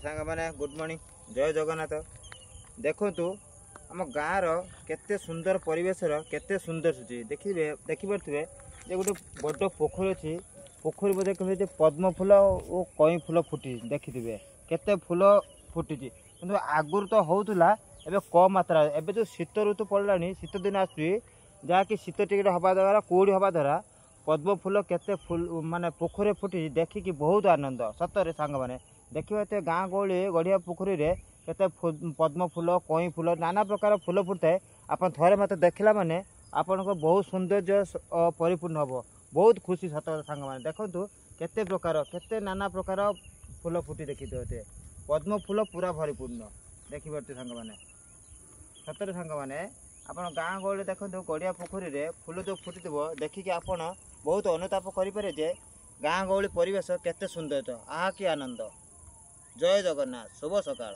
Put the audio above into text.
ସାଙ୍ଗମାନେ, good morning, ଜୟ ଜଗନ୍ନାଥ। ଦେଖନ୍ତୁ, ଆମ ଗାଁର କେତେ ସୁନ୍ଦର ପରିବେଶର କେତେ ସୁନ୍ଦର ସୂଚୀ ଦେଖିବେ। ଦେଖିପାରୁଥିବେ ଯେ ଗୋଟେ ବଡ଼ ପୋଖରୀ ଅଛି। ପୋଖରୀ ବୋଧେ ଯେ ପଦ୍ମ ଫୁଲ ଓ କଇଁ ଫୁଲ ଫୁଟିଛି। ଦେଖିଥିବେ କେତେ ଫୁଲ ଫୁଟିଛି। କିନ୍ତୁ ଆଗରୁ ତ ହେଉଥିଲା, ଏବେ କମ୍ ମାତ୍ରାରେ। ଏବେ ଯେଉଁ ଶୀତ ଋତୁ ପଡ଼ିଲାଣି, ଶୀତ ଦିନ ଆସୁଛି, ଯାହାକି ଶୀତ ଟିକେ ହେବା ଦ୍ୱାରା, କୁହୁଡ଼ି ହେବା ଦ୍ୱାରା ପଦ୍ମ ଫୁଲ କେତେ ଫୁଲ ମାନେ ପୋଖରୀରେ ଫୁଟିଛି, ଦେଖିକି ବହୁତ ଆନନ୍ଦ। ସତରେ ସାଙ୍ଗମାନେ, ଦେଖିବା ଏତେ ଗାଁ ଗହଳି ଗଡ଼ିଆ ପୋଖରୀରେ କେତେ ପଦ୍ମ ଫୁଲ, କଇଁ ଫୁଲ, ନାନା ପ୍ରକାର ଫୁଲ ଫୁଟିଥାଏ। ଆପଣ ଥରେ ମୋତେ ଦେଖିଲା ମାନେ ଆପଣଙ୍କ ବହୁତ ସୌନ୍ଦର୍ଯ୍ୟ ପରିପୂର୍ଣ୍ଣ ହେବ, ବହୁତ ଖୁସି। ସତ କଥା ସାଙ୍ଗମାନେ, ଦେଖନ୍ତୁ କେତେ ପ୍ରକାର, କେତେ ନାନା ପ୍ରକାର ଫୁଲ ଫୁଟି ଦେଖିଥିବେ। ପଦ୍ମ ଫୁଲ ପୁରା ପରିପୂର୍ଣ୍ଣ ଦେଖିପାରୁଥିବେ ସାଙ୍ଗମାନେ। ସତରେ ସାଙ୍ଗମାନେ, ଆପଣ ଗାଁ ଗହଳିରେ ଦେଖନ୍ତୁ, ଗଡ଼ିଆ ପୋଖରୀରେ ଫୁଲ ଯେଉଁ ଫୁଟିଥିବ, ଦେଖିକି ଆପଣ ବହୁତ ଅନୁତାପ କରିପାରିବେ ଯେ ଗାଁ ଗହଳି ପରିବେଶ କେତେ ସୁନ୍ଦର। ଆହା କି ଆନନ୍ଦ! ଜୟ ଜଗନ୍ନାଥ, ଶୁଭ ସକାଳ।